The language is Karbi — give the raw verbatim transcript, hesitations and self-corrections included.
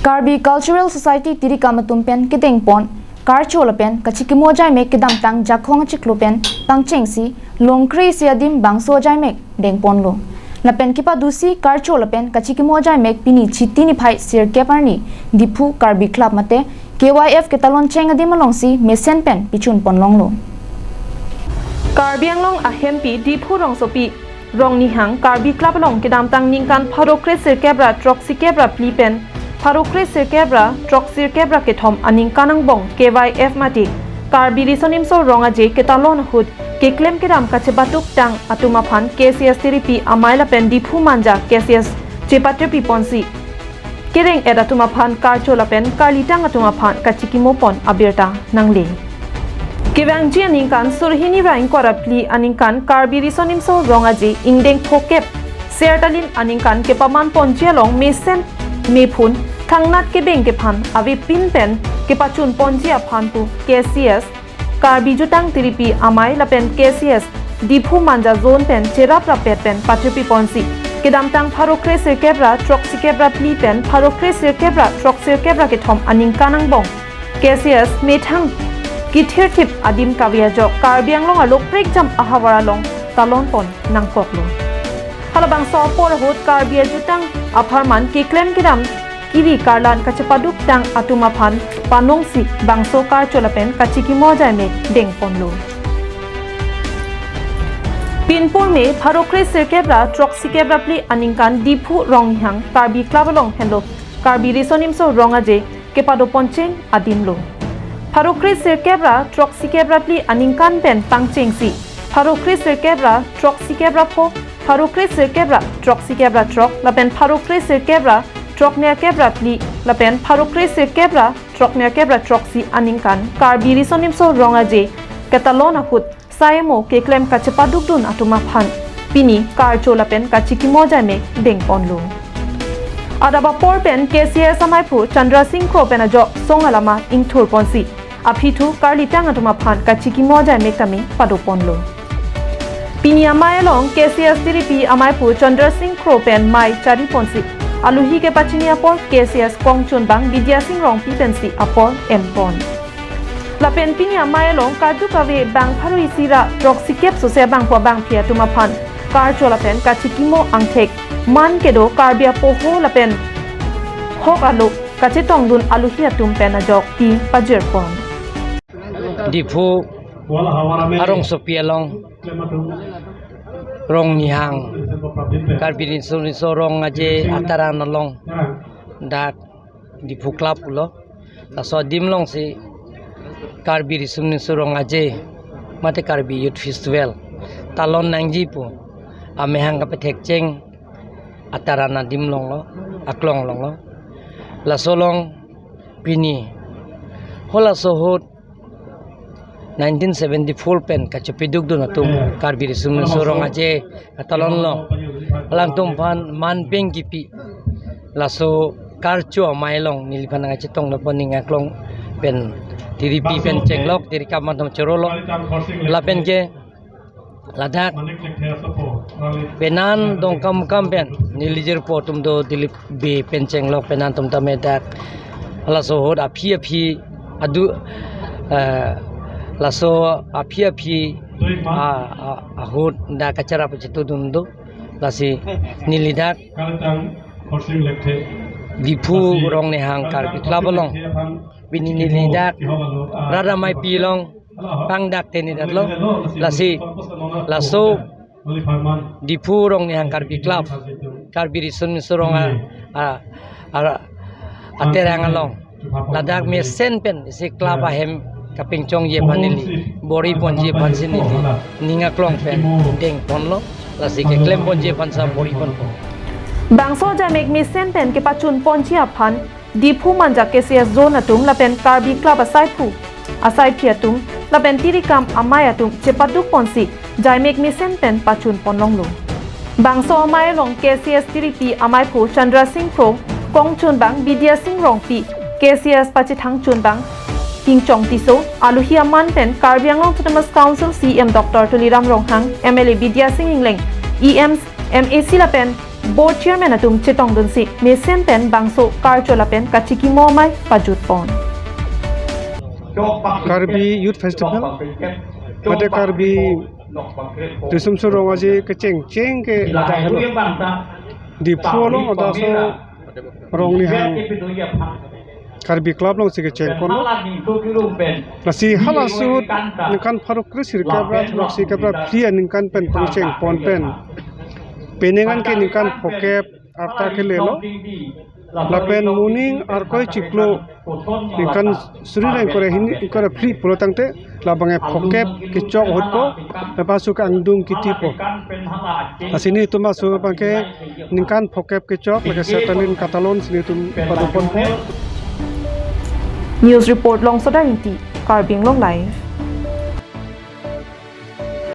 Karbi Cultural Society tirikam atum pen kedengpon karcho lapen kachikimo ajaimek kedamtang Jakhong achiklo pen pangchengsi Longkre isi adim bangso ajaimek dengponlo. Lapen kepadusi karcho lapen kachikimo ajaimek pini Chiti niphai sirkep arni Diphu Karbi Club mate K Y F ketalon cheng adim alongsi mesen pen pichunpon longlo. Karbi Anglong ahempi Diphu rongsopi Rongnihang Karbi Club along kedamtang ningkan pharo kre sirkep ra throksi kep ra phli pen pharo kre sirkep ra throksi kep ra kethom aningkan angbong K Y F mate Karbi Riso Nimso Rong Aje ketalon ahut keklem kedam kachepaduk tang atum aphan K C S tiripi amei lapen Diphu Manja K C S chepatirpi ponsi kereng-et atum aphan karcho lapen karlitang atum aphan kachikimo pon abirta nangle. Kevangji aningkan surhini ra ingkoi ra phli aningkan Karbi Riso Nimso Rong Aje ingdeng phokep Sertalin aningkan kepaman ponji along mesen mephun thangnat kebeng kephan avepin pen kepachun ponji aphan pu K C S Karbi Jutang tiripi amei lapen K C S Diphu Manja zone pen cherap rapet pen patirpi ponsi kedamtang pharo kre sirkep ra throksi kep ra phli pen pharo kre sirkep ra throksi kep ra kethom aningkan angbong K C S methang kithirthip adim kave ajok Karbi Anglong alok prekjam ahavar along talon pon nangkoklo. Halabangso apor ahut Karbi ajutang apharman keklem kedam kiri karlan kachepaduk tang atum aphan panongsi bangso karcho lapen kachikimo ajaimek dengponlo. Pinpur me pharo kre sirkep ra throksi kep ra phli aningkan Diphu Rongnihang Karbi Club along henlo Karbi Riso Nimso Rong Aje kepado poncheng adimlo. Pharo kre sirkep ra throksi kep ra phli aningkan pen pangchengsi pharo kre sirkep ra throksi kep ra pho, pharo kre sirkep ra throksi kep ra throk lapen pharo kre sirkep ra throknerkep ra phli lapen pharo kre sirkep ra throknerkep ra throksi aningkan Karbi Riso Nimso Rong Aje ketalon ahut sai amo keklem kachepadukdun atum aphan pini karcho lapen kachikimo ajaimek dengponlo. Adap apor pen K C S ameiphu Chandra Singh Kro pen ajok song alama ingthur ponsi aphi thu karlitang atum aphan kachikimo ajaimek tame padoponlo. Pini amei along K C S tiripi ameiphu Chandra Singh Kro pen mei chari ponsi aluhi kepachini apor K C S kongchunbang Bidya Singh Rongpi pensi apor enpon. Lapen pini amei along kaduk kave bang pharo isi ra throksi kep sose bangpho bangphi atum aphan karcho lapen kachikimo angthek man kedo Karbi apoho lapen hok alo kachetongdun aluhi atum pen ajok ti pajirpon. Diphu arongsopi along Rongnihang Karbi Riso Nimso Rong Aje ataran along dak Diphu Club pulo. Laso adim alongsi Karbi Riso Nimso Rong Aje mate Karbi Youth Festival talon nangji pu amehang kapethekcheng ataran adim alonglo, aklong alonglo. Laso along pini halaso ahut nineteen seventy-four pen kachepedukdun atum Karbi Riso Nimso Rong Aje katalonlo. Alangtum aphan man peng kipi laso karcho amei along neliphan nangkachetongdun apot ning aklong pen tiripi pen chenglok tirikam atum chorolo. Lapen ke ladak penan Dongkamukam pen neli jirpo atum do Dilip Bey pen chenglok penan atum tame dak laso ahut aphi aphi adu, eh, laso aphi aphi a, a, ahut dak kacherap chitudun do. Lasi neli dak Diphu Rongnihang Karbi Club along pini neli dak rat ameipi along pangdak teni datlo. Lasi laso Diphu Rongnihang Karbi Club, Karbi Riso Nimso Rong a, a, a, aterang along ladak mesen pen isi club ahem kapingchongji aphan neli bor-i ponji aphansi neli ning aklong pen dengponlo. Lasi keklem ponji aphan sa bor-i ponpo. Bangso ajaimek mesen pen kepachun ponji aphan Diphu Manja K C S zone atum lapen Karbi Club asaiphu asaiphi atum lapen tirikam amei atum chepaduk ponsi ajaimek mesen pen pachun ponlonglo. Bangso amei along K C S tiripi ameiphu Chandra Singh Kro, kongchunbang Bidya Singh Rongpi, K C S pachethangchunbang Kingchong Tisso, aluhi aman pen Karbi Anglong Autonomous Council C E M Doctor Tuliram Ronghang, M L A Bidya Sing Engleng, E Ms, M A C lapen Board chairman atum chetongdunsi mesen pen bangso karcho lapen kachikimo amei pajutpon. Karbi Youth Festival, mate Karbi Riso Nimso Rong Aje kechengcheng ke ladak helo. Diphu along ladak so Ronglihang Karbi Club alongsi kechengponlo. Lasi hala ahut ningkan pharo kre sirkep ra throksi kep ra phli aningkan pen pangchengpon pen, penang an ke ningkan phokep arta kelelo. Lapen moning Arkoi chiklo ningkan suri ra ingkoi ra hini ingkoi ra phli pulo tangte labang ke phokep kechok ahutpo, lapen laso ke angdung kitipo. Lasi nelitum laso abang ke ningkan phokep kechok, lake Satalin Katalon si nelitum padopon. News report Longsodar Ingti, Karbi Anglong Live.